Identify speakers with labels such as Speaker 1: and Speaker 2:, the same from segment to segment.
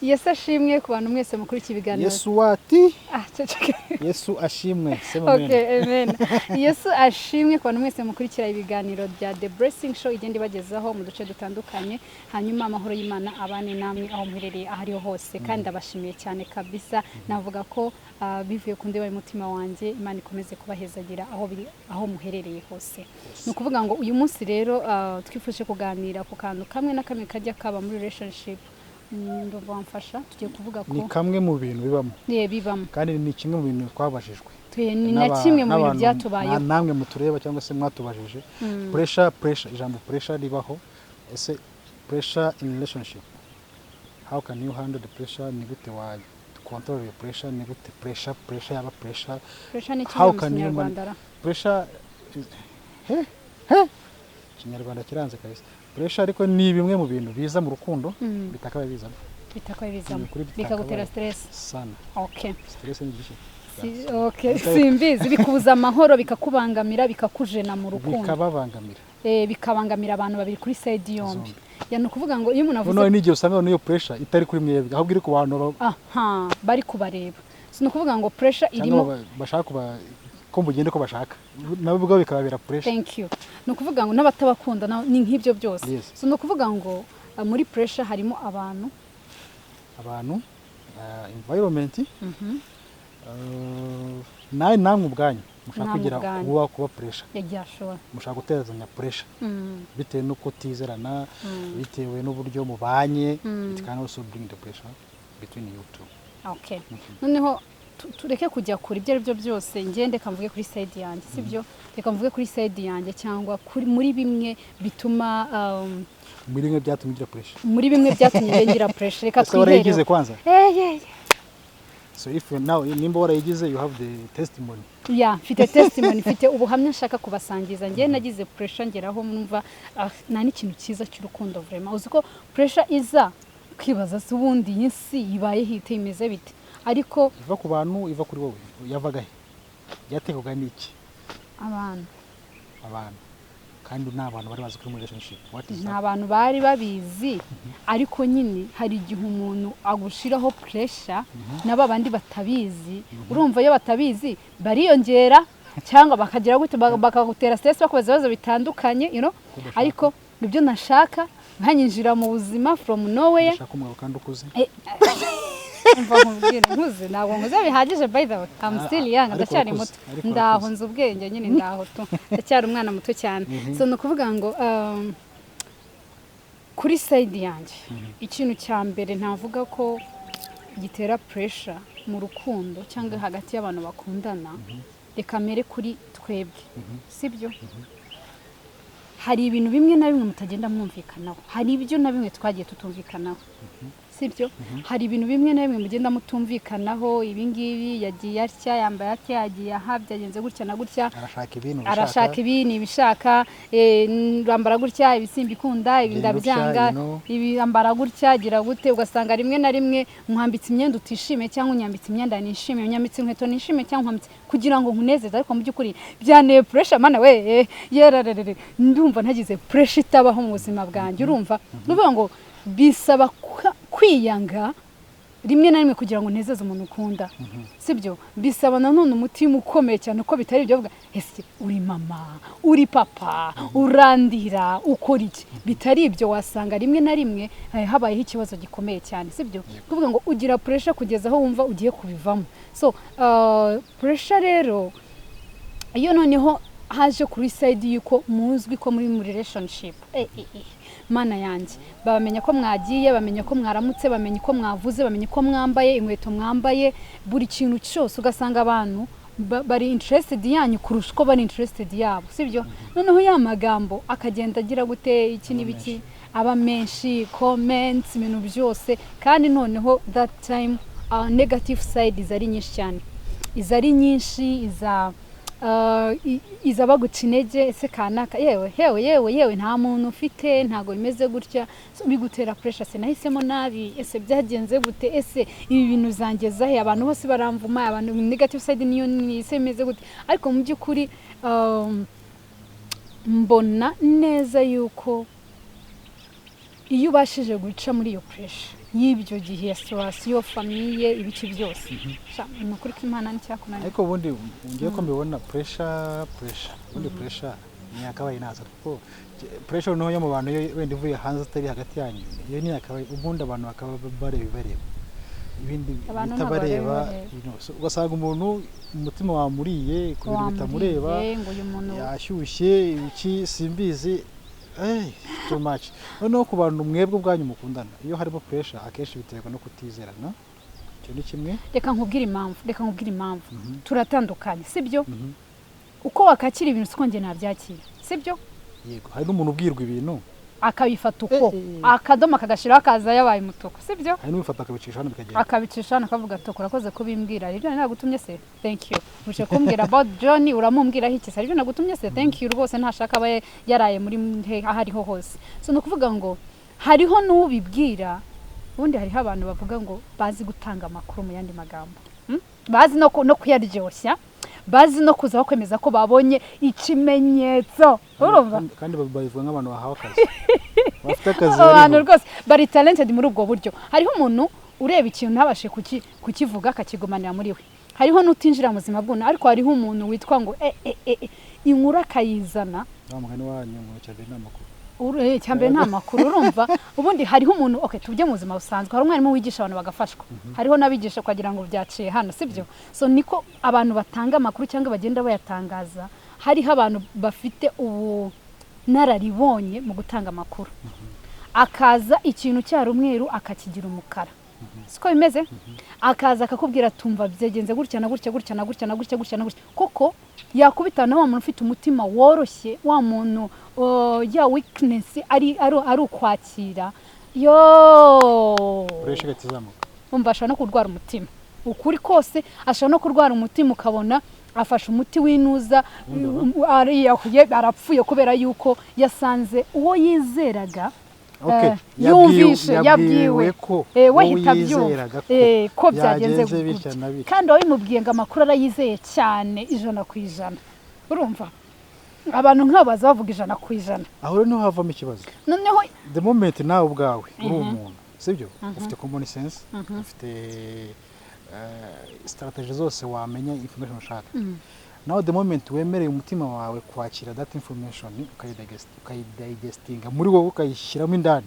Speaker 1: Yesu ashimwe ku bantu mwese mukurikiye ibiganiro.
Speaker 2: Yesu wati.
Speaker 1: Ah, ceceka.
Speaker 2: Yesu ashimwe. Sema amen.
Speaker 1: Okay, amen. Yesu ashimwe ku bantu mwese mukurikira ibiganiro bya The Blessing Show igenda ibagezaho mu duce dutandukanye. Hanyuma amahoro y'Imana abane namwe aho muherereye aho ariho hose, kandi ndabashimiye cyane kabisa. Navuga ko bivuye ku ndiba y'umutima wanjye, Imana ikomeze kubahezagira aho biri, aho muherereye hose. Ni ukuvuga ngo uyu munsi rero twifuje kuganira ku kantu kamwe na kamwe kajya kaba muri relationship. Ndumva wamfasha, tugiye kuvuga ku
Speaker 2: Ni kamwe mu bintu bibamo.
Speaker 1: Yeah, bibamo.
Speaker 2: Kandi ni kimwe mu bintu twabajijwe.
Speaker 1: Ni na kimwe mu bintu
Speaker 2: n'abantu
Speaker 1: byatubayeho.
Speaker 2: Namwe mutureba cyangwa se mwatubajije. Pressure, pressure, ijambo pressure ribaho. Ese pressure in relationship, how can you handle the pressure? Ni gute wa control your pressure? Ni gute pressure yaba pressure?
Speaker 1: Pressure ni kimwe
Speaker 2: How
Speaker 1: mu
Speaker 2: can you
Speaker 1: Kinyarwanda ra?
Speaker 2: Pressure he he, Ikinyarwanda kiranze kabisa. Pressure ariko ni bimwe mu bintu biza mu rukundo bitakabaye bizamo.
Speaker 1: Bitakabaye bizamo.
Speaker 2: Ni ukuri.
Speaker 1: Bikagutera
Speaker 2: Bitakabaye.
Speaker 1: stress.
Speaker 2: Sana. Stress ni igiki?
Speaker 1: Okay, simbizi. Bikubuza amahoro, bikakubangamira, bikakujena mu rukundo.
Speaker 2: Bikababangamira.
Speaker 1: Bikabangamira abantu babiri kuri side yombi.
Speaker 2: Zombi.
Speaker 1: Yeah, ni ukuvuga ngo iyo umuntu avuze
Speaker 2: Noneho n'igihe usanga n'iyo pressure itari kuri mwebwe, ahubwo iri ku bantu
Speaker 1: aha bari kubareba. So ni ukuvuga ngo pressure
Speaker 2: cyangwa
Speaker 1: irimo
Speaker 2: bashaka kuba ko mugende ko bashaka, nabo ubwabo bikababera pressure.
Speaker 1: Thank you. Ni ukuvuga ngo n'abatabakunda ni nk'ibyo byose. So ni ukuvuga ngo muri pressure harimo abantu.
Speaker 2: Abantu, environment, nawe namwe ubwanyu mushaka
Speaker 1: Namwe
Speaker 2: kugira
Speaker 1: ubwanyu.
Speaker 2: kuba pressure.
Speaker 1: Yagiye ashobora.
Speaker 2: Mushaka gutezanya pressure bitewe n'uko utizerana, bitewe n'uburyo mubanye. It can also bring the pressure between you two.
Speaker 1: Okay. Noneho tureke kujya kure. Ibyo ari byo byose, ngende reka mvuge kuri side yanjye, sibyo? Reka mvuge kuri side yanjye cyangwa kuri muri bimwe bituma
Speaker 2: Muri bimwe byatumye ugira pressure.
Speaker 1: Muri bimwe byatumye ngira pressure, reka
Speaker 2: Ese warayigize
Speaker 1: twihereho.
Speaker 2: kwanza?
Speaker 1: Eh.
Speaker 2: So if you now, nimba warayigize, you have the testimony.
Speaker 1: Yeah, mfite testimony, mfite ubuhamya nshaka kubasangiza. Njye nagize pressure ngeraho numva nta n'ikintu cyiza cy'urukundo vraiment. Uzi ko pressure iza kwibaza se ubundi iyi si ibaye hite, imeze bite? Ariko
Speaker 2: Iva ku bantu, iva kuri wowe, yavaga he? Yatekwaga n'iki?
Speaker 1: Abantu.
Speaker 2: Abantu, kandi ni abantu bari bazi kuri muri relationship. What is
Speaker 1: Nta
Speaker 2: that?
Speaker 1: bantu bari babizi, ariko nyine hari igihe umuntu agushiraho pressure na ba bandi batabizi. Urumva iyo batabizi bariyongera cyangwa bakagira gute, bakagutera stress, bakubaza ibibazo bitandukanye.
Speaker 2: Udashaka.
Speaker 1: Ariko ibyo nashaka nkanyinjira mu buzima from nowhere.
Speaker 2: Ushaka umugabo kandi ukuze.
Speaker 1: Umva nkubwire, nkuze ntabwo nkuze bihagije. By the way, I'm still young.
Speaker 2: Ariko
Speaker 1: Ndacyari
Speaker 2: urakuze,
Speaker 1: muto.
Speaker 2: ariko
Speaker 1: Ndaho
Speaker 2: urakuze.
Speaker 1: nzi ubwenge nyine, ndaho tu, ndacyari umwana muto cyane. So ni ukuvuga ngo kuri side yanjye, ikintu cya mbere ntavuga ko gitera pressure mu rukundo cyangwa hagati y'abantu bakundana, reka mere kuri twebwe, sibyo? Hari ibintu bimwe na bimwe mutagenda mwumvikanaho, hari ibyo na bimwe twagiye tutumvikanaho, sibyo? Hari ibintu bimwe na bimwe mugenda mutumvikanaho: ibi ngibi, yagiye atya, yambaye atya, yagiye aha, byagenze gutya na gutya.
Speaker 2: Arashaka ibintu.
Speaker 1: Arashaka ibi, ni ibishaka, ambara gutya, ibi simbikunda, ibi
Speaker 2: Genda utya,
Speaker 1: ndabyanga. Ibi ambara gutya, gira gute. Ugasanga rimwe na rimwe nkwambitse imyenda utishimiye, cyangwa unyambitse imyenda nishimiye, unyambitse inkweto nishimiye, cyangwa nkwambitse kugira ngo nkunezeze, ariko mu by'ukuri byanteye pressure. Mana we, yerarerere, ndumva ntagize pressure itabaho mu buzima bwanjye. Urumva, ni ukuvuga ngo bisaba kwiyanga rimwe na rimwe kugira ngo unezeze umuntu ukunda, sibyo? Bisaba nanone umutima ukomeye cyane, uko bitari ibyo bavuga: "Ese uri mama, uri papa, urandira, ukora iki?" Bitari ibyo wasanga rimwe na rimwe habayeho ikibazo gikomeye cyane, sibyo? Kuvuga ngo ugira pressure kugeza aho wumva ugiye kubivamo. So pressure rero, iyo noneho haje kuri side y'uko muzwi ko muri muri relationship, mana yanjye, bamenya ko mwagiye, bamenya ko mwaramutse, bamenya ko mwavuze, bamenya ko mwambaye inkweto mwambaye, buri kintu cyose. Ugasanga abantu bari interested yanyu kurusha uko bari interested yabo, sibyo? Noneho ya magambo akagenda agira gute, iki n'ibiki, aba menshi, comments, ibintu byose. Kandi noneho that time negative side iza ari nyinshi cyane, iza ari nyinshi, iza iza baguca intege: "Ese kanaka, yewe yewe yewe yewe, nta muntu ufite, ntabwo bimeze gutya." So, bigutera pressure: se nahisemo nabi? Ese byagenze gute? Ese ibi bintu zangeza he? Abantu bose baramvuma, abantu negative side niyo nini, ese bimeze gute? Ariko mu by'ukuri mbona neza yuko Iyo ubashije guca muri iyo pressure y'ibyo gihe, ya situation, famille, ibiki byose. Sha, ni ukuri ko Imana nticyakunaniye.
Speaker 2: Ariko ubundi ngiye ko mbibona, pressure, ubundi pressure ntiyakabaye inaza, kuko pressure noneho yo mu bantu, yo wenda ivuye hanze atari hagati yanyu, iyo ntiyakabaye. Ubundi abantu bakaba bareba ibareba, ibindi
Speaker 1: Abantu ntabwo
Speaker 2: bitabareba.
Speaker 1: bareba ibareba.
Speaker 2: So, ugasanga umuntu umutima wamuriye ku bintu bitamureba.
Speaker 1: Wamuriye ngo uyu muntu
Speaker 2: Yashyushye, ibiki, simbizi, too much. Noneho ku bantu mwebwe ubwanyu mukundana, iyo harimo pressure, akenshi biterwa no kutizerana. Icyo ni kimwe.
Speaker 1: Reka nkubwire impamvu. Turatandukanye, sibyo?
Speaker 2: Mhm.
Speaker 1: Uko wakakira ibintu siko njye nabyakira, sibyo?
Speaker 2: Yego, hari n'umuntu ubwirwa ibintu
Speaker 1: Akabifata uko
Speaker 2: Eh.
Speaker 1: akadomo akagashyiraho, akaza yabaye umutuku, sibyo?
Speaker 2: Hari n'ubifata akabicisha hano bikagenda.
Speaker 1: Akabicisha hano, akavuga ati: "Urakoze kubimbwira, hari ibyo nari nagutumye se? Thank you. Uje kumbwira about John, uramumbwiraho iki se? Hari ibyo nagutumye se? Thank you." Rwose ntashaka aba yaraye muri he aho ariho hose. So ni ukuvuga ngo hariho n'ubibwira ubundi. Hariho abantu bavuga ngo bazi gutanga amakuru, mu yandi magambo, Bazi no kuyaryoshya, bazi no kuza bakwemeza ko babonye ikimenyetso, urumva?
Speaker 2: Kandi babivuga nk'abantu bahawe akazi, bafite akazi
Speaker 1: Abantu
Speaker 2: bariho.
Speaker 1: rwose bari talented muri ubwo buryo. Hariho umuntu ureba ikintu ntabashe kukivuga, akakigumanira muri we. Hariho n'utinjira mu buzima bw'umuntu, ariko hariho umuntu witwa ngo inkuru akayizana.
Speaker 2: Wa mugani wanyu ngo cya mbere ni amakuru.
Speaker 1: Icya mbere nta makuru, urumva? Ubundi hariho umuntu, okay, tujye mu buzima busanzwe, hari umwarimu wigisha abantu bagafashwa, hariho n'abigisha ukagira ngo byaciye hano, sibyo? So niko abantu batanga amakuru cyangwa bagenda bayatangaza. Hariho abantu bafite ubunararibonye mu gutanga amakuru, akaza ikintu cyari umweru akakigira umukara, siko bimeze? Akaza akakubwira, tumva byagenze gutya na gutya, gutya na gutya na gutya, gutya na gutya. Koko yakubita na wa muntu ufite umutima woroshye, wa muntu ya weakness ari ukwakira yo.
Speaker 2: Pressure igahita izamuka.
Speaker 1: Umva, ashobora no kurwara umutima, ukuri kose ashobora no kurwara umutima, ukabona afashe umuti w'inuza, ariyahuye, arapfuye, kubera yuko yasanze uwo yizeraga yumvishe yabwiwe
Speaker 2: Yabwiwe ko
Speaker 1: we
Speaker 2: uwo
Speaker 1: ahita abyumva.
Speaker 2: yizeraga ko
Speaker 1: Ko byagenze
Speaker 2: byagenze bitya
Speaker 1: gutya.
Speaker 2: na bitya.
Speaker 1: Kandi wabimubwiye ngo amakuru arayizeye cyane 100%. Urumva abantu nk'abo baza bavuga 100%.
Speaker 2: Aho rero niho havamo ikibazo.
Speaker 1: Noneho
Speaker 2: The moment nawe ubwawe uri umuntu, sibyo, ufite common sense, ufite strategy zose, wamenya information ushaka, nawe the moment wemereye umutima wawe kwakira that information, ukayidigestinga muri wowe, ukayishyiramo indani,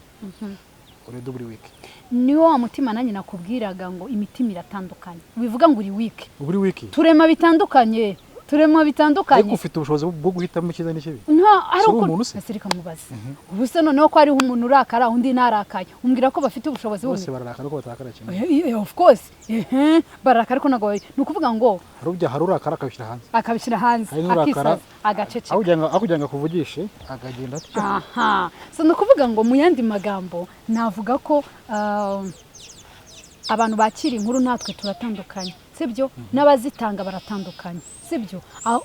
Speaker 2: already uri weak.
Speaker 1: Niwo wa mutima nanjye nakubwiraga ngo imitima iratandukanye, bivuga ngo uri weak.
Speaker 2: Uba uri weak.
Speaker 1: Turema bitandukanye, turema bitandukanye.
Speaker 2: Ariko ufite ubushobozi bwo guhitamo icyiza n'ikibi.
Speaker 1: Nta ari
Speaker 2: Si uri
Speaker 1: uko
Speaker 2: umuntu se?
Speaker 1: Ese reka mubaze, ubu se noneho ko hariho umuntu urakara undi ntarakaye, umbwira ko bafite ubushobozi
Speaker 2: Bose
Speaker 1: bumwe?
Speaker 2: bararakara ariko batarakara kimwe.
Speaker 1: Of course, bararakara, ariko ntabwo ni ukuvuga ngo
Speaker 2: Hari ujya, hari urakara akabishyira hanze.
Speaker 1: Akabishyira hanze.
Speaker 2: Hari n'urakara
Speaker 1: Akisaza, agaceceka.
Speaker 2: aho kugira ngo akuvugishe akagenda atya.
Speaker 1: Aha, so ni ukuvuga ngo mu yandi magambo navuga ko abantu bakira inkuru natwe turatandukanye, sibyo? N'abazitanga baratandukanye, sibyo?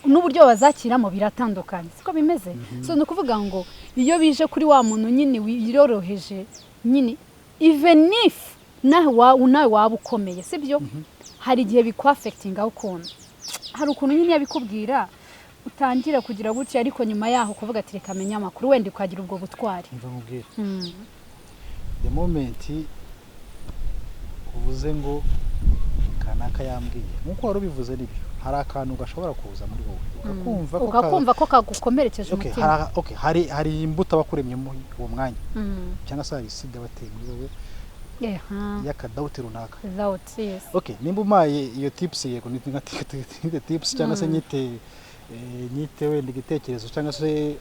Speaker 1: N'uburyo bazakiramo biratandukanye, siko bimeze? So ni ukuvuga ngo iyo bije kuri wa muntu nyine wiroroheje nyine, even if nawe waba ukomeye, sibyo, hari igihe bikwaffectingaho ukuntu. Hari ukuntu nyine yabikubwira utangira kugira gutya, ariko nyuma yaho kuvuga ati: "Reka menye amakuru," wenda ukagira ubwo butwari.
Speaker 2: Mva nkubwire, the moment uvuze ngo kanaka yambwiye, nk'uko wari ubivuze, nibyo, hari akantu gashobora kuza muri wowe ukakumva ko
Speaker 1: Ukakumva ko kagukomerekeje umutima.
Speaker 2: Okay, hari imbuto abakuremyemo uwo mwanya, cyangwa se hari seed abateye muri wowe y'akadoubt runaka.
Speaker 1: Doubt, yes.
Speaker 2: Okay, nimba umpaye iyo tips, yego, nyite nyite tips cyangwa se nyite wenda igitekerezo cyangwa se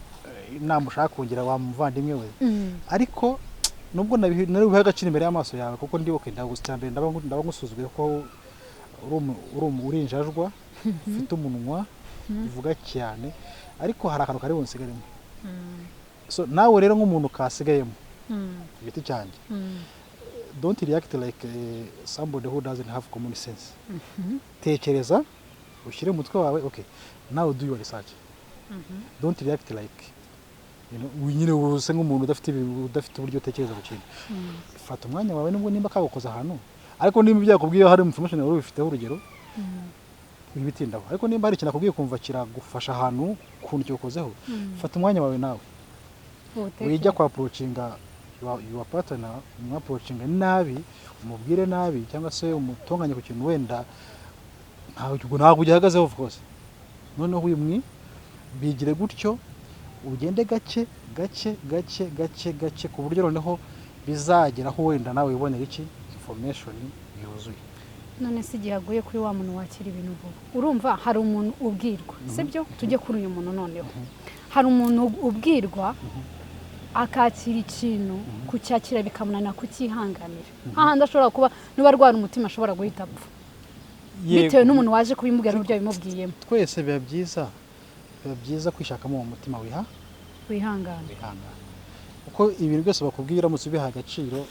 Speaker 2: inama ushaka kungira wa muvandimwe we, ariko nubwo nari buhe agaciro imbere y'amaso yawe, kuko ndi okay, ndagu mbere ndaba ngusuzuguye ko uri injajwa ufite umunwa uvuga cyane, ariko hari akantu kari bunsigaremo. So nawe rero nk'umuntu kasigayemo, ku giti cyanjye, don't react like somebody who doesn't have common sense. Tekereza, ushyire mu mutwe wawe, okay, now do your research. Don't react like nyine use nk'umuntu udafite uburyo utekereza ku kintu. Fata umwanya wawe, nubwo nimba kagukoza ahantu, ariko nimba byakubwiye hari information wari ubifiteho urugero, wibitindaho. Ariko nimba hari ikintu akubwiye kumva kiragufasha ahantu ukuntu kiwukozeho, fata umwanya wawe nawe.
Speaker 1: Utekereze.
Speaker 2: Wijya kwa approachinga Your partner umwapproachinga nabi, umubwire nabi, cyangwa se umutonganye ku kintu wenda ntabwo ugihagazeho, of course. Noneho uyu mwi bigire gutyo, ugende gake gake gake gake gake, ku buryo noneho bizageraho wenda nawe wibonera iki, information yuzuye.
Speaker 1: None se igihe aguye kuri wa muntu wakira ibintu vuba? Urumva hari umuntu ubwirwa, sibyo? Tujye kuri uyu muntu noneho. Hari umuntu ubwirwa akakira ikintu, kucyakira bikamunanira, kucyihanganira, hahandi ashobora kuba niba arwara umutima ashobora guhita apfa bitewe n'umuntu waje kubimubwira n'uburyo yabimubwiyemo.
Speaker 2: Twese biba byiza kwishakamo uwo mutima wiha
Speaker 1: wihangana.
Speaker 2: Wihangana, kuko ibintu byose bakubwira uramutse ubiha agaciro,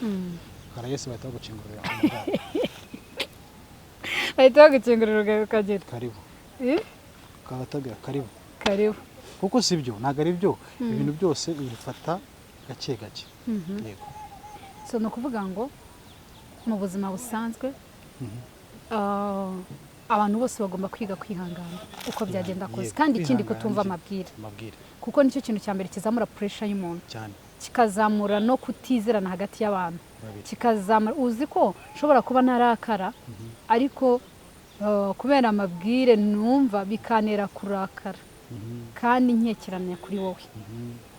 Speaker 2: karayesi bahita bagukingurira umuryango.
Speaker 1: Bahita bagukingurira ukagera.
Speaker 2: Karibu.
Speaker 1: Eh?
Speaker 2: Ukabatabwira karibu.
Speaker 1: Karibu.
Speaker 2: Kuko si byo, ntabwo ari byo, ibintu byose ubifata gake gake, yego.
Speaker 1: So ni ukuvuga ngo mu buzima busanzwe, abantu bose bagomba kwiga kwihangana uko byagenda kose. Kandi ikindi,
Speaker 2: kwihangana
Speaker 1: kutumva
Speaker 2: ni
Speaker 1: amabwire.
Speaker 2: Amabwire.
Speaker 1: Kuko nicyo kintu cya mbere kizamura pressure y'umuntu.
Speaker 2: Cyane.
Speaker 1: Kikazamura no kutizerana hagati y'abantu.
Speaker 2: Babiri.
Speaker 1: Kikazamura, uzi ko nshobora kuba ntarakara, ariko kubera amabwire numva bikantera kurakara, kandi nkekeranya kuri wowe.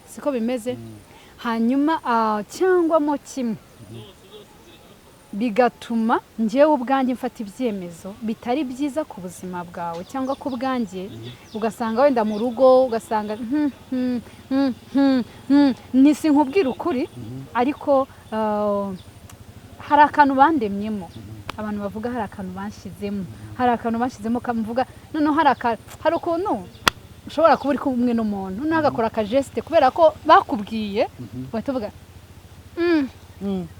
Speaker 1: Siko bimeze? Hanyuma cyangwa mo kimwe bigatuma njyewe ubwanjye mfata ibyemezo bitari byiza ku buzima bwawe cyangwa ku bwanjye, ugasanga wenda mu rugo ugasanga ntisi nkubwira ukuri, ariko hari akantu bandemyemo, abantu bavuga hari akantu banshyizemo, hari akantu banshyizemo kamuvuga. Noneho hari ukuntu ushobora kuba uri kumwe n'umuntu, noneho agakora akageste kubera ko bakubwiye, uhita uvuga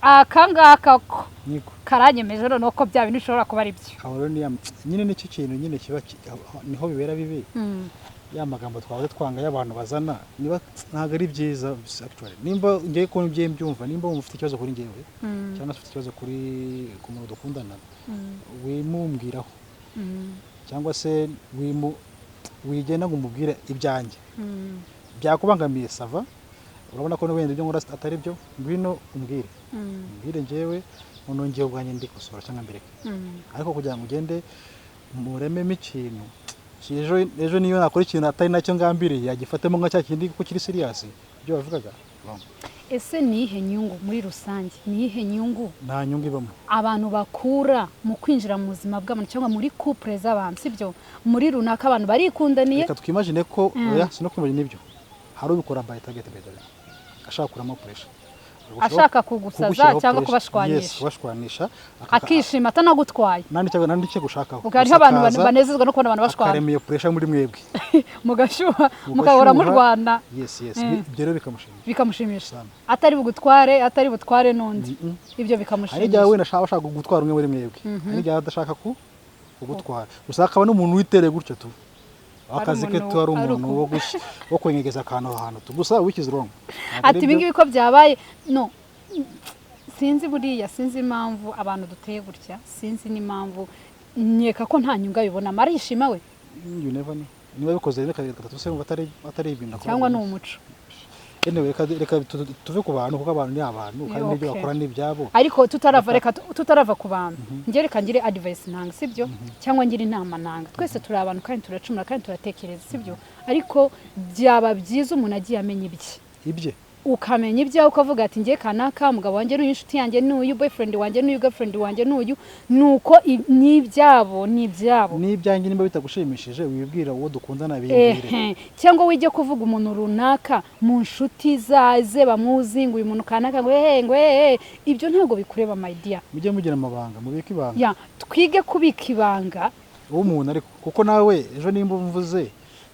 Speaker 1: aka ngaka ko
Speaker 2: Niko.
Speaker 1: karanyemeje noneho ko bya bintu bishobora kuba ari byo.
Speaker 2: Aho rero nyine nicyo kintu nyine kiba niho bibera bibi. Ya magambo twahoze twanga y'abantu bazana, niba ntabwo ari byiza actually. Nimba ngiye ko ngiye mbyumva, nimba wumva ufite ikibazo kuri njyewe, cyangwa se ufite ikibazo ku muntu dukundana, wimumbwiraho, cyangwa se wigenda ngo umubwire ibyanjye byakubangamiye. Ça va, urabona ko wenda ibyo nkora atari byo, ngwino umbwire, umbwire njyewe, noneho njyewe ubwanjye ndikosora cyangwa mbireke. Ariko kugira ngo ugende murememo ikintu ejo ejo niyo nakora ikintu atari nacyo ngambiriye, yagifatemo nka cya kindi kuko kiri serious, ibyo bavugaga wrong.
Speaker 1: Ese ni iyihe nyungu muri rusange, ni iyihe nyungu
Speaker 2: Nta nyungu ibamo.
Speaker 1: abantu bakura mu kwinjira mu buzima bw'abantu cyangwa muri couple z'abantu, sibyo? Muri runaka abantu barikundaniye.
Speaker 2: Reka twimagine ko, oya, si no kwimagine ibyo, hari ubikora by target, by the way, ashaka kuramo pressure.
Speaker 1: Ashaka kugusaza
Speaker 2: Kugushyiraho
Speaker 1: cyangwa
Speaker 2: pressure.
Speaker 1: kubashwanisha.
Speaker 2: Yes, kubashwanisha.
Speaker 1: Akishima atanagutwaye.
Speaker 2: Nta n'icyo gushakaho.
Speaker 1: Ubwo hariho abantu
Speaker 2: Gusa akaza,
Speaker 1: banezezwa no kubona abantu bashwana.
Speaker 2: akarema iyo pressure muri mwebwe.
Speaker 1: Mugashyuha, mugahora
Speaker 2: Mugashyuha.
Speaker 1: murwana.
Speaker 2: Yes. Ibyo rero bikamushimisha.
Speaker 1: Bikamushimisha.
Speaker 2: Sana.
Speaker 1: Atari bugutware, atari butware n'undi, ibyo
Speaker 2: Hari igihe
Speaker 1: bikamushimisha.
Speaker 2: wenda ashaka gutwara umwe muri mwebwe, hari igihe adashaka kugutwara, gusa akaba n'umuntu witereye gutyo tu, akazi ke
Speaker 1: umuntu
Speaker 2: tu ari
Speaker 1: ari
Speaker 2: umuntu wo kwenyegeza akantu aho hantu tu, gusa which is wrong. Ntabwo
Speaker 1: Ati
Speaker 2: ari
Speaker 1: ibi
Speaker 2: byo.
Speaker 1: ngibi ko byabaye, no sinzi, buriya sinzi impamvu abantu duteye gutya, sinzi n'impamvu. Nkeka ko nta nyungu abibonamo, arishima we.
Speaker 2: You never know. Niba bikoze rimwe, kabiri, gatatu se, wumva atari ibintu akora
Speaker 1: Cyangwa ni
Speaker 2: buri munsi.
Speaker 1: umuco.
Speaker 2: Anyway, reka tuve ku bantu, kuko abantu ni abantu, kandi n'ibyo bakora ni ibyabo.
Speaker 1: Ariko tutarava, reka tutarava ku bantu, njye reka ngire advice ntanga, sibyo? Cyangwa ngire inama ntanga. Twese turi abantu kandi turacumura kandi turatekereza, sibyo? Ariko byaba byiza umuntu agiye amenya ibye.
Speaker 2: Ibye.
Speaker 1: Ukamenya ibyawe, ukavuga ati ngiye kanaka, umugabo wanjye n'uyu, inshuti yanjye n'uyu, boyfriend wanjye n'uyu, girlfriend wanjye n'uyu, nuko n'ibyabo ni ibyabo.
Speaker 2: N'ibyanjye nimba bitagushimishije, wibwira uwo dukundana, bimbwire.
Speaker 1: Ehe, cyangwa wijye kuvuga umuntu runaka mu nshuti zaze bamuzi, ngo uyu muntu kanaka, ngo hehe, ngo hehe, ibyo ntabwo bikureba, my dear.
Speaker 2: Mujye mugira amabanga, mubike ibanga.
Speaker 1: Ya, twige kubika ibanga.
Speaker 2: W'umuntu, ariko kuko nawe ejo nimba umvuze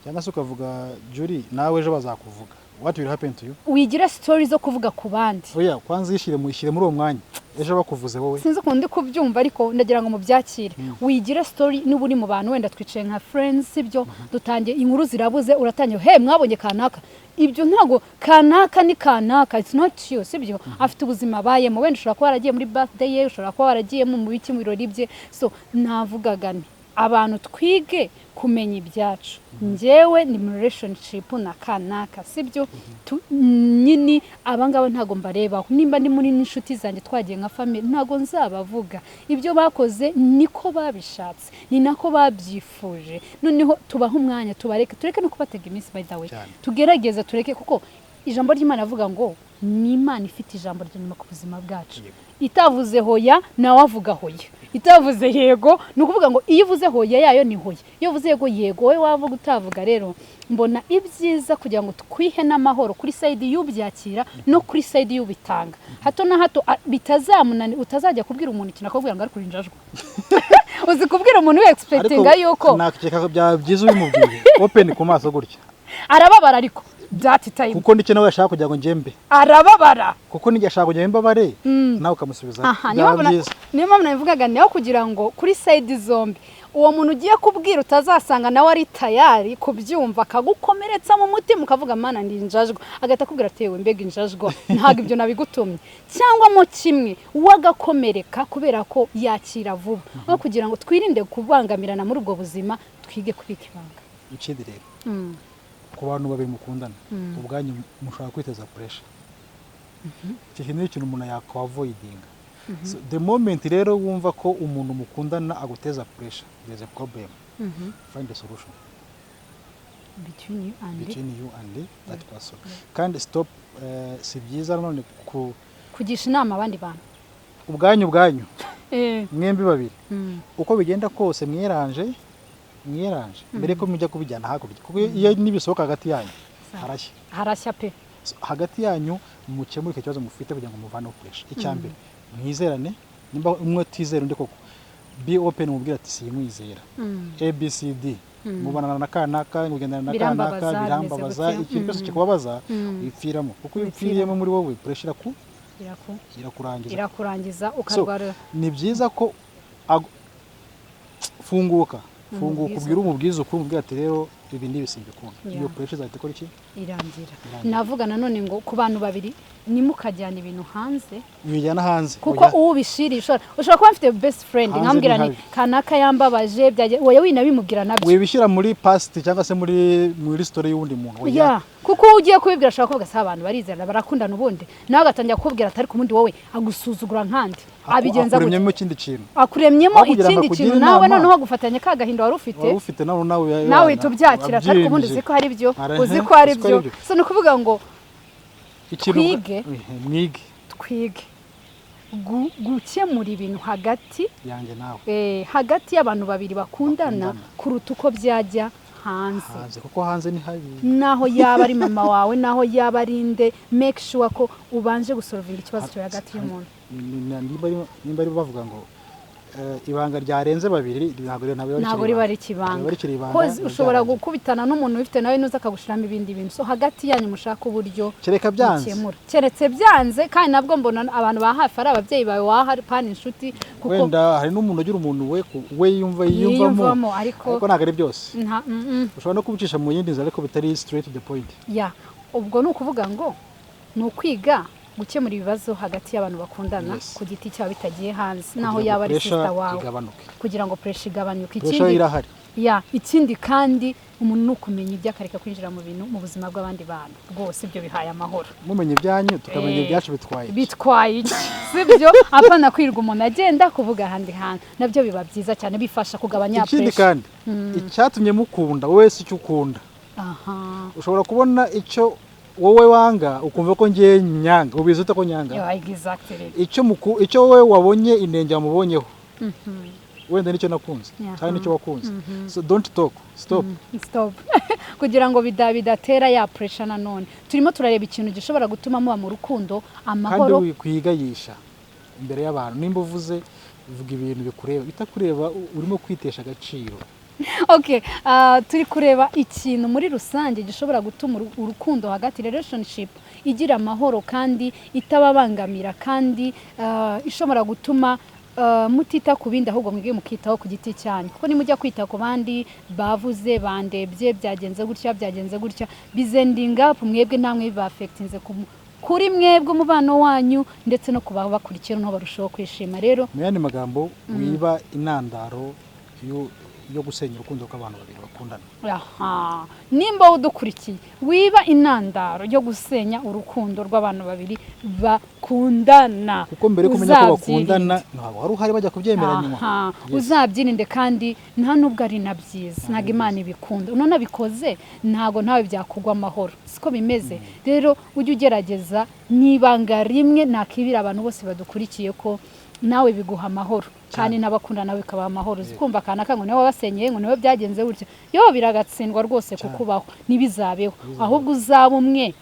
Speaker 2: cyangwa se ukavuga Julie, nawe ejo bazakuvuga. What will happen to you?
Speaker 1: Wigira story zo kuvuga ku bandi.
Speaker 2: Oya, kwanza yishyire muri uwo mwanya, ejo bakuvuze wowe.
Speaker 1: Sinzi ukuntu ndi kubyumva, ariko ndagira ngo mubyakire. Wigira story niba uri mu bantu, wenda twicaye nka friends, sibyo? Dutangiye inkuru zirabuze, uratangiye he, mwabonye kanaka. Ibyo ntabwo, kanaka ni kanaka, it's not you, sibyo? Afite ubuzima abayemo. Wenda ushobora kuba waragiye muri birthday ye, ushobora kuba waragiye mu biki, mu birori bye. So navugaga nti Abantu twige kumenya ibyacu. Njyewe ni mu relationship na kanaka, sibyo? Nyine abangaba ntabwo mbarebaho. Nimba ndi muri n'inshuti zanjye, twagiye nka family, ntabwo nzabavuga. Ibyo bakoze niko babishatse, ni nako babyifuje. Noneho tubahe umwanya, tubareke, tureke no kubatega iminsi, by the way. Tugerageze tureke, kuko ijambo ry'Imana avuga ngo ni Imana ifite ijambo rya nyuma ku buzima bwacu. Itavuze hoya, nawe avuga hoya. Itavuze yego, ni ukuvuga ngo iyo uvuze hoya yayo ni hoya, iyo uvuze yego, yego. Wowe wavuga utavuga. Rero mbona ibyiza kugira ngo twihe n'amahoro kuri side y'ubyakira no kuri side y'ubitanga, hato na hato bitazamunani, utazajya kubwira umuntu ikintu akakubwira ngo ariko urinjajwa. Uzi kubwira umuntu we expectinga yuko
Speaker 2: Nakeka ko byaba byiza ubimubwiye open ku maso gutya.
Speaker 1: Arababara, ariko that time
Speaker 2: Kuko nicyo nawe ashaka kugira ngo njyembe.
Speaker 1: Arababara.
Speaker 2: Kuko nijya ashaka kugira ngo mbabare, nawe ukamusubiza.
Speaker 1: Aha niyo
Speaker 2: Byaba
Speaker 1: mpamvu
Speaker 2: byiza.
Speaker 1: Niyo mpamvu nabivugaga, niyo kugira ngo kuri side zombi uwo muntu ugiye kubwira utazasanga nawe ari tayari kubyumva, akagukomeretsa mu mutima, ukavuga: "Mana, ndi injajwa," agahita akubwira ati: "Yewe, mbega injajwa, ntabwo ibyo nabigutumye," cyangwa mo kimwe we agakomereka kubera ko yakira vuba. Aho kugira ngo twirinde kubangamirana muri ubwo buzima, twige kubika ibanga.
Speaker 2: Ikindi rero, ku bantu babiri mukundana, ubwanyu mushobora kwiteza pressure. Icyo kintu ni ikintu umuntu yakwa-avoidinga. So, the moment rero wumva ko umuntu mukundana aguteza pressure, there is a problem. Find a solution
Speaker 1: between you and
Speaker 2: between you and that person. Kandi stop, si byiza nanone ku
Speaker 1: kugisha inama abandi bantu.
Speaker 2: Ubwanyu mwembi babiri, uko bigenda kose, mwiranje, mwiranje mbere ko mujya kubijyana hakurya, kuko iyo nibisohoka hagati yanyu harashya.
Speaker 1: Harashya pe.
Speaker 2: So, hagati yanyu mukemure icyo kibazo mufite kugira ngo muvaneho pressure. Icya mbere, mwizerane. Nimba umwe atizera undi koko, be open, mubwire ati: "Sinkwizera, abcd, mubonana na kanaka, mugendana na
Speaker 1: Birambabaza,
Speaker 2: kanaka, birambabaza."
Speaker 1: Bimeze gutya.
Speaker 2: Ikintu cyose kikubabaza wipfiramo, kuko iyo
Speaker 1: Wipfiramo.
Speaker 2: upfiriyemo muri wowe, pressure irakurangiza.
Speaker 1: Irakurangiza, ukarwara.
Speaker 2: Ni byiza ko funguka, funguka.
Speaker 1: Umubwize.
Speaker 2: Ubwire, umubwize ukuri, umubwire ati: "Rero ibi n'ibi simbikunda." Iyo pressure izahita ikora iki?
Speaker 1: Irangira.
Speaker 2: Irangira.
Speaker 1: Navuga nanone ngo ku bantu babiri, ntimukajyane ibintu hanze.
Speaker 2: Wijyana hanze.
Speaker 1: Kuko
Speaker 2: Oya.
Speaker 1: uwo ubishiriye, ushobora kuba mfite best friend,
Speaker 2: Hanze
Speaker 1: nkambwira
Speaker 2: ni
Speaker 1: ni
Speaker 2: habi.
Speaker 1: kanaka yambabaje, oya, winabimubwira nabyo.
Speaker 2: Wibishyira muri past cyangwa se muri story y'undi muntu, oya.
Speaker 1: Ya, kuko uwo ugiye kubibwira ashobora kuvuga: "Se abantu barizerana, barakundana ubundi?" Nawe agatangira kukubwira ati: "Ariko ubundi wowe agusuzugura nkandi, abigenza gute?"
Speaker 2: Akuremyemo ikindi kintu.
Speaker 1: Akuremyemo
Speaker 2: Aho kugira ngo
Speaker 1: ikindi
Speaker 2: akugire
Speaker 1: kintu nawe
Speaker 2: inama,
Speaker 1: noneho agufatanya ka gahinda wari ufite.
Speaker 2: Wari ufite nawe.
Speaker 1: Nawe uhita ubyakira ati: "Ariko ubundi uzi ko hari byo, uzi ko ari
Speaker 2: uzi ko
Speaker 1: byo."
Speaker 2: ari byo.
Speaker 1: So ni ukuvuga ngo
Speaker 2: Ikintu
Speaker 1: twige.
Speaker 2: Mwige.
Speaker 1: Twige gukemura ibintu hagati
Speaker 2: yanjye nawe,
Speaker 1: hagati y'abantu babiri bakundana,
Speaker 2: Bakundana.
Speaker 1: kuruta uko byajya hanze.
Speaker 2: Hanze, kuko hanze ni habi.
Speaker 1: Naho yaba ari mama wawe, naho yaba ari nde, make sure ko ubanje gusolvinga ikibazo cyawe hagati y'umuntu.
Speaker 2: Nimba ari bavuga ngo ibanga ryarenze babiri ntabwo riba
Speaker 1: Ntabwo
Speaker 2: rikiri
Speaker 1: riba
Speaker 2: ibanga.
Speaker 1: ari ikibanga.
Speaker 2: Ntabwo riba rikiri ibanga,
Speaker 1: Koze
Speaker 2: biba
Speaker 1: ushobora
Speaker 2: byarangiye.
Speaker 1: gukubitana n'umuntu ubifite nawe, nuza akagushiramo ibindi bintu. So hagati yanyu mushaka uburyo
Speaker 2: Kereka byanze.
Speaker 1: mukemura, keretse byanze. Kandi nabwo mbona abantu ba hafi ari ababyeyi bawe, waha pani inshuti, kuko
Speaker 2: Wenda hari n'umuntu ugira umuntu we we yumva yiyumvamo,
Speaker 1: yiyumvamo, ariko
Speaker 2: ariko ntabwo ari byose.
Speaker 1: Nta
Speaker 2: Ushobora no kubicisha mu yindi nzira, ariko bitari straight to the point.
Speaker 1: Ya, ubwo ni ukuvuga ngo ni ukwiga gukemura ibibazo hagati y'abantu bakundana ku giti cyabo, bitagiye hanze, naho
Speaker 2: Kugira ngo
Speaker 1: yaba ari
Speaker 2: pressure
Speaker 1: sister wawe.
Speaker 2: igabanuke.
Speaker 1: Kugira ngo pressure igabanyuke.
Speaker 2: Pressure
Speaker 1: Ikindi
Speaker 2: irahari.
Speaker 1: Ya, ikindi kandi, umuntu ni ukumenya ibyo akareka kwinjira mu bintu, mu buzima bw'abandi bantu. Rwose ibyo bihaye amahoro.
Speaker 2: Mumenye ibyanyu, tukamenya ibyacu, bitwaye iki?
Speaker 1: Bitwaye iki, sibyo? Apana kwirirwa umuntu agenda kuvuga ahandi hantu. Nabyo biba byiza cyane, bifasha kugabanya
Speaker 2: Ikindi
Speaker 1: pressure.
Speaker 2: kandi, icyatumye mukunda wowe si icyo ukunda. Ushobora kubona icyo wowe wanga, ukumva ko ngiye nyanga. Ubizi ute ko nyanga?
Speaker 1: Yeah, exactly.
Speaker 2: Icyo wowe wabonye, inenge wamubonyeho, wenda nicyo nakunze cyangwa nicyo wakunze. So don't talk, stop.
Speaker 1: Stop, kugira ngo bidatera ya pressure. Nanone turimo turareba ikintu gishobora gutuma muba mu rukundo
Speaker 2: Kandi
Speaker 1: amahoro.
Speaker 2: wikwigayisha imbere y'abantu. Nimba uvuze, vuga ibintu bikureba. Bitakureba, urimo kwitesha agaciro.
Speaker 1: Okay, turi kureba ikintu muri rusange gishobora gutuma urukundo hagati, relationship igira amahoro kandi itababangamira, kandi ishobora gutuma mutita ku bindi, ahubwo mwige mukitaho ku giti cyanyu. Kuko nimujya kwita ku bandi, bavuze, bandebye, byagenze gutya, byagenze gutya, bizaendinga up mwebwe namwe bibaffectinze kuri mwebwe, umubano wanyu, ndetse no ku babakurikiye, noneho barushaho kwishima rero.
Speaker 2: Mu yandi magambo, wiba intandaro yo gusenya urukundo rw'abantu babiri bakundana.
Speaker 1: Aha, nimba udukurikiye, wiba intandaro yo gusenya urukundo rw'abantu babiri bakundana.
Speaker 2: Kuko mbere yo kumenya ko
Speaker 1: Uzabyirinde.
Speaker 2: bakundana, ntabwo wari uhari bajya kubyemera nyuma.
Speaker 1: Aha,
Speaker 2: Yes.
Speaker 1: uzabyirinde, kandi nta nubwo ari na byiza, ntabwo Imana ibikunda. Unanabikoze, ntabwo nawe byakugwa amahoro, siko bimeze. Rero ujye ugerageza, ni ibanga rimwe nakibira abantu bose badukurikiye, ko nawe biguha amahoro kandi n'abakunda nawe bikabaha amahoro. Uzi kumva akanaka ngo niwe wabasenyeye, ngo niwe byagenze gutya, yo biragatsindwa rwose kukubaho. Ntibizabeho, ahubwo uzaba umwe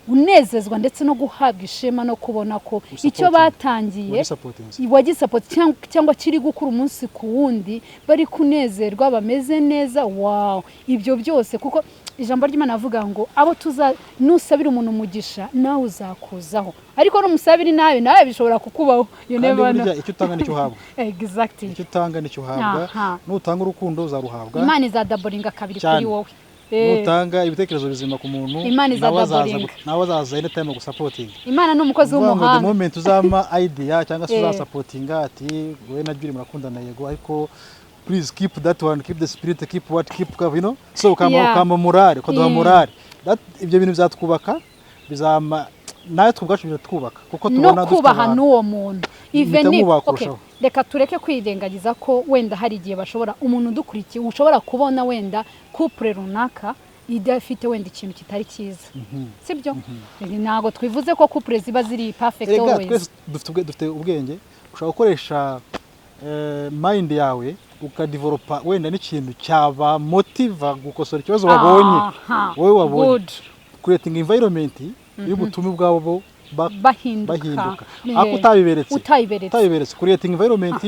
Speaker 1: unezezwa ndetse no guhabwa ishema no kubona ko icyo
Speaker 2: Usupporting.
Speaker 1: batangiye
Speaker 2: Wagisupportinze.
Speaker 1: Wagisupporta cyangwa kiri gukura umunsi ku wundi, bari kunezerwa, bameze neza. Wow, ibyo byose, kuko ijambo ry'Imana avuga ngo abo tuza nusabira umuntu umugisha, nawe uzakuzaho, ariko numusabira inabi, nawe bishobora kukubaho. You
Speaker 2: Kandi
Speaker 1: never know.
Speaker 2: burya icyo utanga nicyo uhabwa.
Speaker 1: Exactly.
Speaker 2: Icyo utanga nicyo uhabwa. Nutanga urukundo, uzaruhabwa.
Speaker 1: Imana izadoublinga kabiri
Speaker 2: Cyane.
Speaker 1: kuri wowe.
Speaker 2: Nutanga ibitekerezo bizima ku muntu,
Speaker 1: Imana
Speaker 2: nawe azaza
Speaker 1: izadoublinga.
Speaker 2: nawe azaza anytime gusupportinga.
Speaker 1: Imana ni umukozi
Speaker 2: Ukuvuga ngo the
Speaker 1: w'umuhanga.
Speaker 2: moment uzampa idea cyangwa se uzasupportinga, ati wowe na Julie murakundana, yego, ariko please keep that one, keep the spirit, keep what, keep so ukama ukama morale, ukaduha morale. Ibyo bintu bizatwubaka, bizama natwe ubwacu biratwubaka, kuko
Speaker 1: No
Speaker 2: tubona dufite
Speaker 1: kubaha
Speaker 2: abantu.
Speaker 1: n'uwo muntu. Even
Speaker 2: Mpita
Speaker 1: if-
Speaker 2: mwubaha
Speaker 1: okay,
Speaker 2: kurushaho.
Speaker 1: reka tureke kwirengagiza ko wenda hari igihe bashobora, umuntu udukurikiye, ushobora kubona wenda couple runaka idafite wenda ikintu kitari cyiza, sibyo? Ntabwo twivuze ko couple ziba ziri perfect
Speaker 2: Erega
Speaker 1: always.
Speaker 2: twese dufite ubwenge. Ushobora gukoresha mind yawe, ukadevelopa wenda n'ikintu cyaba motiva gukosora ikibazo wabonye, wowe wabonye.
Speaker 1: Good.
Speaker 2: Creating environment y'ubutumwa ubwabo
Speaker 1: bahinduka.
Speaker 2: Bahinduka, ariko utabiberetse,
Speaker 1: utabiberetse.
Speaker 2: Utabiberetse creating environment,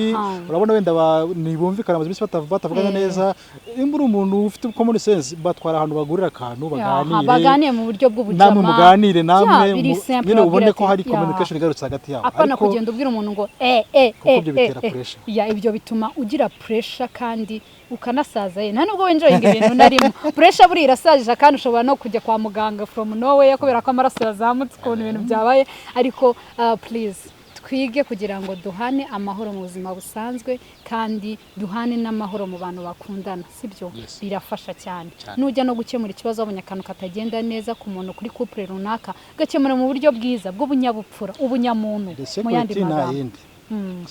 Speaker 2: urabona wenda ntibumvikana, amaze iminsi batavugana neza. Nimba uri umuntu ufite common sense, batwara ahantu bagurira akantu, baganire.
Speaker 1: Baganire mu buryo bw'ubujama.
Speaker 2: Namwe muganire, namwe
Speaker 1: Yeah, biri simple,
Speaker 2: nyine ubone
Speaker 1: babwira
Speaker 2: ko hari
Speaker 1: ati, yeah.
Speaker 2: communication igarutse hagati yabo.
Speaker 1: Apana
Speaker 2: Ariko
Speaker 1: kugenda ubwira umuntu ngo eh eh
Speaker 2: kuko
Speaker 1: eh
Speaker 2: ibyo bitera
Speaker 1: eh.
Speaker 2: pressure.
Speaker 1: Ya, ibyo bituma ugira pressure kandi ukanasaza ye, nta nubwo wenjoyinga ibintu narimo. Pressure buriya irasajije, kandi ushobora no kujya kwa muganga from nowhere kubera ko amaraso yazamutse, ukuntu ibintu byabaye. Ariko please, twige kugira ngo duhane amahoro mu buzima busanzwe kandi duhane n'amahoro mu bantu bakundana, sibyo?
Speaker 2: Yes.
Speaker 1: Birafasha cyane.
Speaker 2: Cyane.
Speaker 1: Nujya no gukemura ikibazo, wabonye akantu katagenda neza ku muntu, kuri couple runaka, gakemura mu buryo bwiza bw'ubunyabupfura, ubunyamuntu,
Speaker 2: The
Speaker 1: mu yandi
Speaker 2: secret nta
Speaker 1: magambo.
Speaker 2: yindi.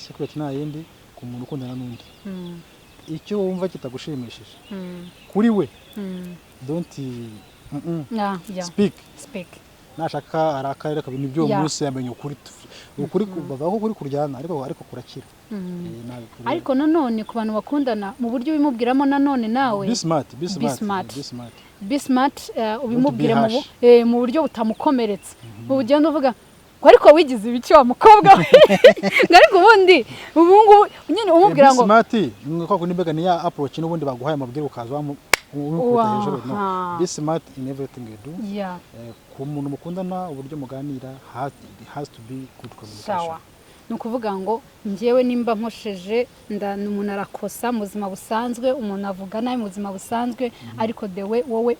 Speaker 2: Secret nta yindi ku muntu ukundana n'undi. Icyo wumva kitagushimishije kuri we, don't
Speaker 1: Yeah.
Speaker 2: speak.
Speaker 1: Speak.
Speaker 2: Nashaka arakare, akabona ibyo munsi yamenye ukuri. Ukuri bavuga ko ukuri kuryana, ariko kurakira.
Speaker 1: Ariko nanone ku bantu bakundana, mu buryo ubimubwiramo nanone nawe
Speaker 2: Be smart, be
Speaker 1: Be
Speaker 2: smart.
Speaker 1: smart.
Speaker 2: Be smart.
Speaker 1: Be smart, ubimubwire
Speaker 2: Don't be harsh.
Speaker 1: mu buryo butamukomeretsa. Ugenda uvuga ngo ariko wigize ibiki wa mukobwa we, ngo ariko ubundi ubu ngubu nyine umubwira
Speaker 2: Be
Speaker 1: ngo
Speaker 2: smart ni kwa kundi mbega ni ya approach n'ubundi baguhaye amabwiriza, ukaza umukubita hejuru. No, be smart in everything you do. Ku muntu mukundana, uburyo muganira it has to be good communication.
Speaker 1: Sawa, ni ukuvuga ngo njyewe nimba nkosheje, umuntu arakosa mu buzima busanzwe, umuntu avuga nabi mu buzima busanzwe, ariko the way wowe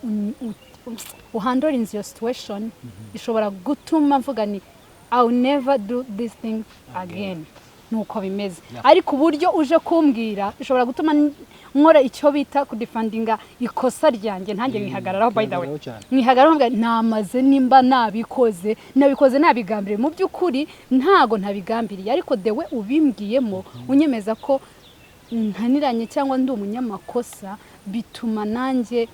Speaker 1: uhandlinze iyo situation ishobora gutuma mvuga ni I will never do this thing again, nuko bimeze. Ariko uburyo uje kumbwira bishobora gutuma nkora icyo bita kudefendinga ikosa ryanjye, ntanjye nkihagararaho, by the way.
Speaker 2: Ukihagararaho cyane.
Speaker 1: Nkihagararaho mvuga, namaze nimba nabikoze, nabikoze nabigambiriye, mu by'ukuri ntago ntabigambiriye, ariko the way ubimbwiyemo unyemeza ko ntaniranye cyangwa ndi umunyamakosa, bituma nanjye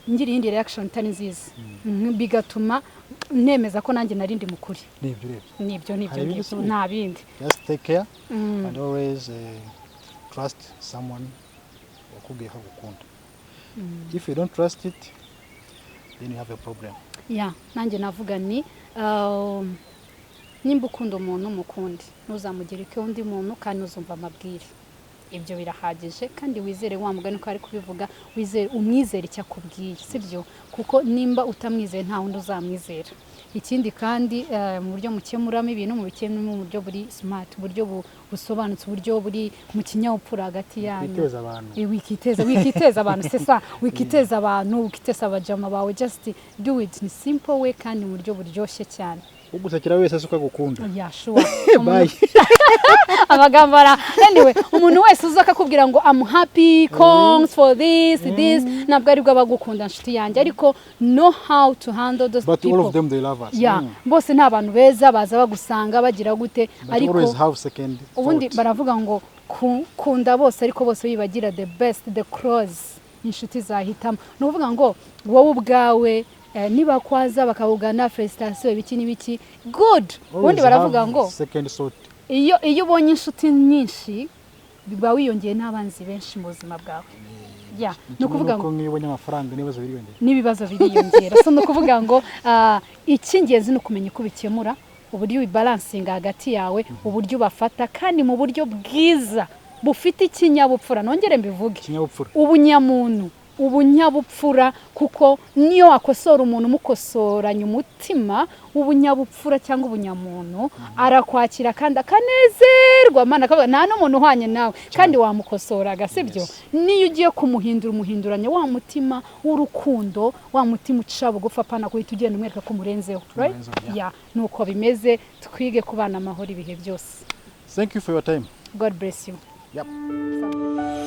Speaker 1: ngira iyindi reaction itari nziza, bigatuma nemeza ko nanjye nari ndi mukuri.
Speaker 2: Nibyo urebye.
Speaker 1: Nibyo.
Speaker 2: Hari ibindi
Speaker 1: Ngibyo.
Speaker 2: se?
Speaker 1: Nta bindi.
Speaker 2: Just take care and always trust someone wakubwiye ko agukunda. If you don't trust it, then you have a problem.
Speaker 1: Ya, nanjye navuga ni nimba ukunda umuntu, mukunde, ntuzamugereke undi muntu, kandi ntuzumva amabwire. Ibyo birahagije. Kandi wizere wa mugani ko ari kubivuga, wizere, umwizere icyo akubwiye, sibyo? Kuko nimba utamwizeye, nta wundi uzamwizera. Ikindi kandi, mu buryo mukemuramo ibintu, mubikemuramo mu buryo buri smart, uburyo busobanutse, uburyo buri mu kinyabupfura hagati yanyu.
Speaker 2: Kwiteza abantu.
Speaker 1: Wikiteza abantu, c'est ça, wikiteza abantu, wikiteza abajama bawe. Just do it in simple way kandi mu buryo buryoshye cyane.
Speaker 2: Ugusekera wese si uko agukunda.
Speaker 1: Yeah, sure.
Speaker 2: Bye.
Speaker 1: Amagambo ara, anyway, umuntu wese uza akakubwira ngo "I'm happy, congs for this this", ntabwo aribwo aba agukunda, nshuti yanjye. Ariko know how to handle those
Speaker 2: But
Speaker 1: people.
Speaker 2: all of them, they love us.
Speaker 1: Yeah, bose ni abantu beza baza bagusanga bagira gute.
Speaker 2: But
Speaker 1: Ariko
Speaker 2: always have second
Speaker 1: ubundi
Speaker 2: thought.
Speaker 1: baravuga ngo kunda bose, ariko bose wibagira the best, the close inshuti zahitamo. Ni ukuvuga ngo wowe ubwawe, niba kwaza bakawugana, felicitation, ibiki n'ibiki, good. Ubundi
Speaker 2: Always
Speaker 1: baravuga
Speaker 2: have
Speaker 1: ngo
Speaker 2: second thought.
Speaker 1: iyo ubonye inshuti nyinshi, biba wiyongeye n'abanzi benshi mu buzima bwawe. Yeah, ni ukuvuga ngo
Speaker 2: ngo nk'iyo ubonye amafaranga, n'ibibazo biriyongera.
Speaker 1: N'ibibazo biriyongera. So ni ukuvuga ngo icy'ingenzi ni ukumenya uko ubikemura, uburyo ubibalansinga hagati yawe, uburyo ubafata kandi mu buryo bwiza bufite ikinyabupfura. Nongere mbivuge.
Speaker 2: Ikinyabupfura.
Speaker 1: Ubunyamuntu, ubunyabupfura, kuko niyo wakosora umuntu umukosoranya umutima w'ubunyabupfura cyangwa ubunyamuntu, arakwakira kandi akanezerwa. Mana, akavuga nta n'umuntu uhwanye nawe, kandi wamukosoraga, sibyo? Niyo ugiye kumuhindura, umuhinduranya wa mutima w'urukundo, wa mutima uca bugufi, apana guhita ugenda umwereka ko umurenzeho, right?
Speaker 2: Umurenzeho, yeah.
Speaker 1: Yeah, nuko bimeze. Twige kubana amahoro ibihe byose.
Speaker 2: Thank you for your time.
Speaker 1: God bless you.
Speaker 2: Yep.
Speaker 1: Thank you.